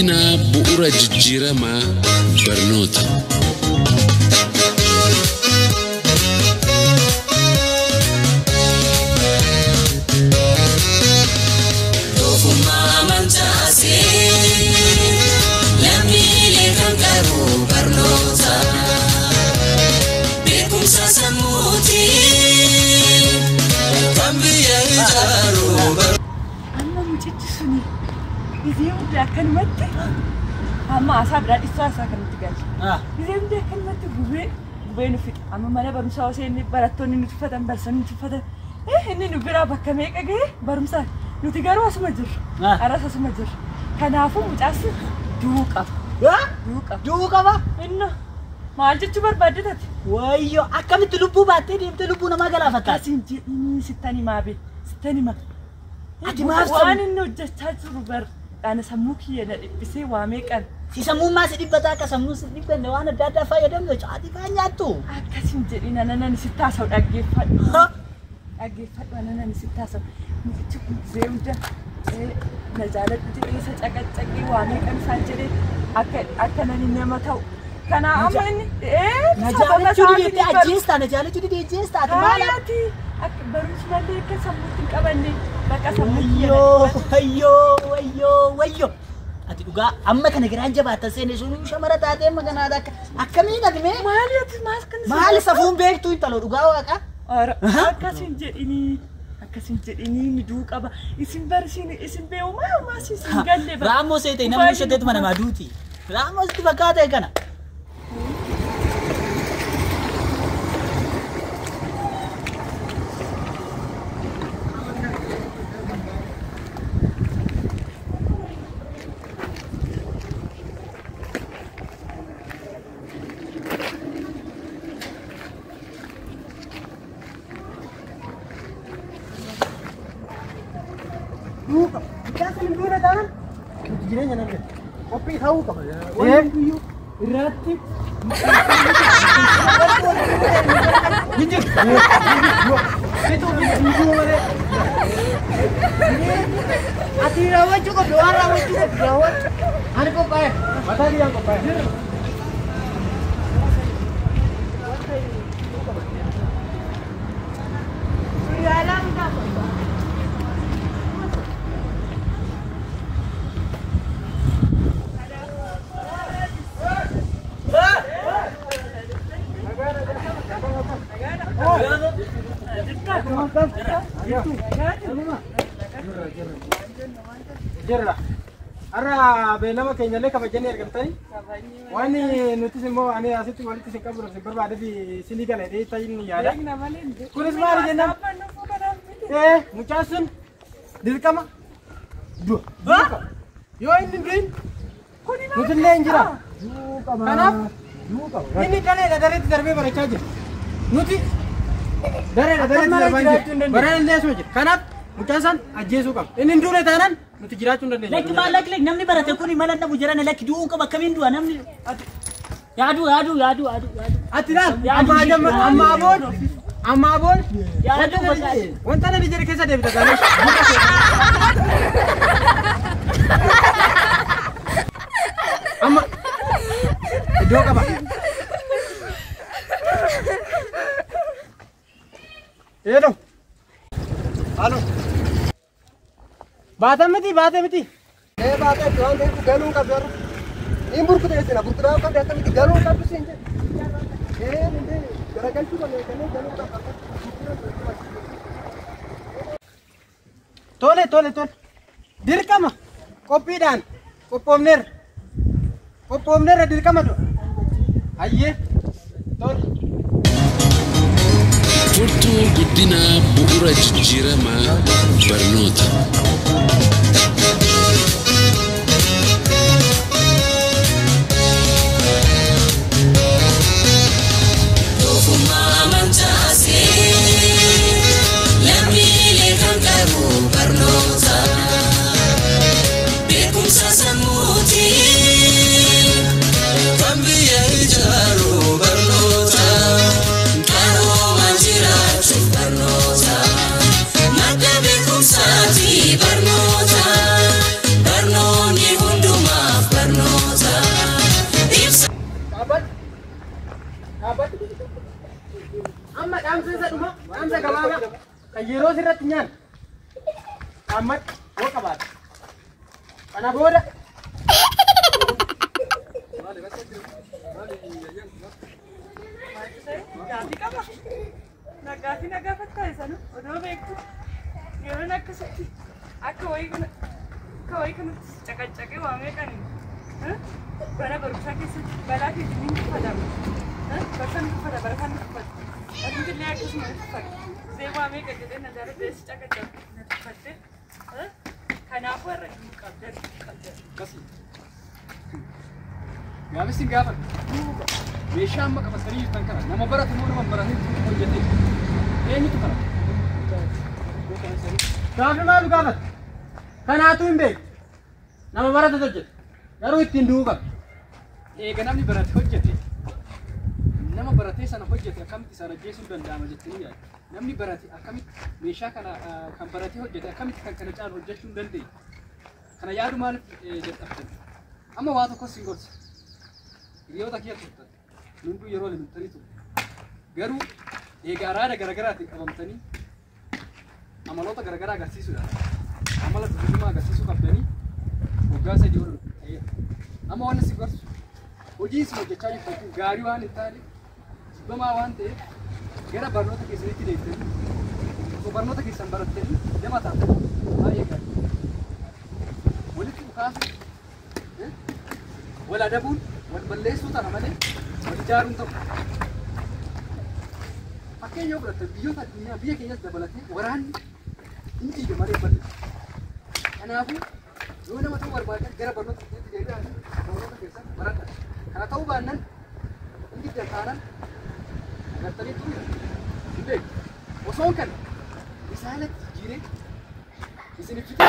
Guddinaa bu'uura jijjiiramaa barnoota. Tokkummaa mancaasee lammiilee kan qabu barnoota. Beekumsa sammuutiin kan biyya ijaaru. Amma mucichi suni gizee hunda akkanumatti amma haasaa biraa dhiisuu haasaa kanatti galcha. Gizee hunda akkanumatti gubee gubee nu fixa. Amma mana barumsaa osoo inni barattoonni nu tuffatan barsiisonni nu tuffatan inni nu biraa bakka meeqa ga'e barumsaan nuti garuu asuma jirra. Aras asuma jirra. Kanaafuu mucaasni du'uu qaba. Du'uu qaba. Du'uu qaba? Inna maal jechuu barbaadde tate? Wayyoo, akkamitti lubbuu baattee deemtee lubbuu namaa galaafatta? Akkasiin jedhinii sittan himaa bee sittan hima. Ati maaf Waan inni hojjechaa jiru bar ana sammuu kiyya na dhiphisee waa meeqan. Si sammuun maa si dhibbataa akka sammuun si dhibbanne waan adda addaa fayyadamnu caatii fa'aa nyaattu. Akkasiin jedhin ana nan sitti haasa'u dhaggeeffadhu. Dhaggeeffadhu ana nan sitti haasa'u. Mucichi kun gisee hunda na jaaladhu jedhee isa caqaccaqee waa meeqan isaan jedhee akka akka nani nama ta'u. Kanaa amma inni Na sababa jaalachuu isaatiin didee bar- ajjeestaa, na jaalachuu didee ajjeestaa, ati maal? Haayati akka barumsi malee akka sammuutti hin qabanne bakka sammuu kiyya na Wayyoo, dhiphate. wayyoo, wayyoo, wayyoo. Ati dhugaa amma kana garaan jabaatta seene sun shamara taatee amma kanaa akka akkamiin ati mee? Maali ati maal kan Maali safuun beektuu intaloo dhugaa waaqa? Ara akkasin jedhinii akkasin jedhinii ni du'uu qaba. Isin barsiin isin beeku maa maa isin galle bara. Raammoo seete namni shanteetuma namaa duuti. Raammoo sitti fakkaata kana. Du'uu qaba. Mucaan sun hin duune taanaan nuti jireenya hin argannu. Qophii ta'uu qaba. Wanni guyyuu irratti hin jiru. Bituu hin jiru malee. Ati raawwachuu qabdu waan raawwachuu qabdu raawwachuu. Ani qophaa'e. Mataa kiyyaan qophaa'e. Jirra. Har'a beellama keenyallee kabajanii argamtanii waan nutis immoo ani asitti walitti isin qabuudhaaf isin barbaadee fi isinii gala jedhee ta'in yaada. Kunis maali jennaan? Mucaan sun dirqama du'a. Yoo inni hin du'in nutillee hin jira. Kanaaf inni dareedha dareetti darbee barachaa jira. Nuti dareedha dareetti darbaa jira. Baraan illee asuma jira. Kanaaf mucaan san ajjeesuu qaba. Inni hin duune taanaan nuti jiraachuu hin dandeenyu. Lakki maal lakki lakki namni barate kun mala dhabu jedhana lakki du'uu qaba akkamiin du'a namni. Yaaduu yaaduu yaaduu yaaduu yaaduu. Ati laal amma amma amma aboon amma aboon Yaaduu bakka. wanta nani jedhe keessa deebita taanaan. Amma iddoo qaba. Hello. Halo. Baata miti baata miti. Baatee waan ta'eef galuu qabdu har'a. Hin burkuteessina burkutaa qabdu akkamitti galuu qabdu siin jedhe. Garagalchuu qabdu kanneen galuu qabdu. Tole tole tole. Dirqama qophiidhaan qophoofneerra. Qophoofneerra dirqama du'a. Hayyee. Tole. Furtuu guddinaa bu'uura jijjiiramaa barnoota. Tokkummaa mancaasee lammiilee kan qabu barnoota. Beekumsa sammuutiin kan biyya ijaaru barnoota. Qaroomaan jiraachuuf barnoota. Madda beekumsaati barnoota. Dhaamsa isa dhuma, dhaamsa gabaabaa kan yeroo sirratti nyaan ammatti yoo qabaate. Kana booda Gaaffii qaba. Gaaffii na gaafattaa isanu odoo beektu yeroon akkasitti akka wayii kanatti caqacaqee waamee kan mana barumsaa keessatti balaa keetiin ni tuffatama. Barsan tuffata, barataan tuffata. Atumti akkasuma ni tuffata. Zee waamee kan jedhee na jaalladhee si caqacaqe na tuffatte. Kanaafuu irra jiru qabda qabda. Akkasii. Gaafis hin gaafadhu. Meeshaa amma qabatanii jirtan kana nama barate moo nama hin baratintu hojjete? Eenyutu kana? Gaaffii maal gaafata? Kanaatu hin beeku. Nama barate hojjete. Garuu ittiin du'uu qaba. Eega namni barate hojjete nama baratee sana hojjete akkamitti isaan ajjeesuun danda'ama jettanii yaaddu? Namni barate akkamitti meeshaa kana kan baratee hojjete akkamitti kan kana caalu hojjechuu hin dandeenye? Kana yaadu maaliif dadhabdan? Amma waa tokkos hin gorsa. Hiriyoota kiyya turtan. Hunduu yeroo limtanii turte. Garuu eega araada garaagaraatiin qabamtanii amaloota garaagaraa agarsiisuudhaan amala dursummaa agarsiisuu qabdanii waggaa 3 ol ta'eera. Amma waan isin gorsu hojii isin hojjechaa jirtan kun gaarii waan hin taane jibbamaa waan ta'eef gara barnoota keessanitti deebitanii osoo barnoota keessan barattanii nama taatan baay'ee gaarii. Walitti dhukaasu, wal adabuun, wal balleessuu tana malee wal ijaaruun ta'u. Fakkeenya yoo fudhattan biyyoota addunyaa biyya keenyas dabalatee waraanni hin diiga malee balleessu. Kanaafuu yoo nama ta'uu barbaadan gara barnoota keessatti deebi'anii barnoota keessan baradhaa. Kana ta'uu baannaan hin diddan taanaan agartanii turre hin beeku. Osoon kana misaalatti jijjiiree isin ibsitu.